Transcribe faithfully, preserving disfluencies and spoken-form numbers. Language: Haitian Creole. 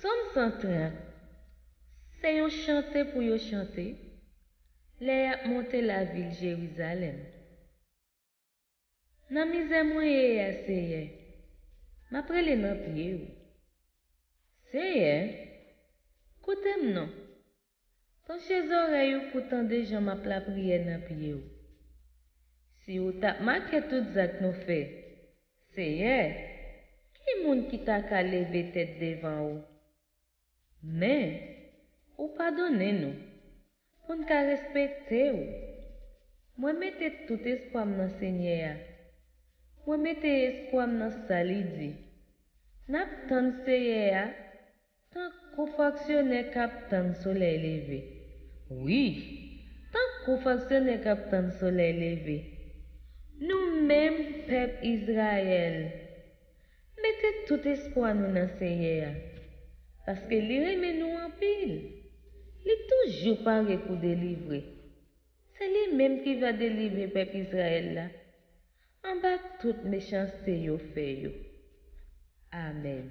Sòm san trant. Se yon chante pou yo chante lè y ap monte lavil Jerizalèm. Nan mizè mwen ye a, Seyè, m ap rele nan pye w. Seyè, koute m non. Panche zòrèy ou pou tande jan m ap lapriyè nan pye w. Si ou t ap make tout zak nou fè, Seyè, ki moun ki ta ka leve tèt devan ou? Men, ou padone nou, pou n ka respekte w. Mwen mete tout espwa m nan Senyè a. Mwen mete espwa m nan sa li di. N ap tann Seyè a tankou fonksyonè k ap tann solèy leve. Wi, tankou fonksyonè k ap tann solèy leve. Nou menm, pèp Izrayèl, mete tout espwa nou nan Seyè a, paske li renmen nou anpil. Li toujou pare pou delivre. Se li menm ki va delivre pèp Izrayèl la anba tout mechanste yo fè yo. Amèn.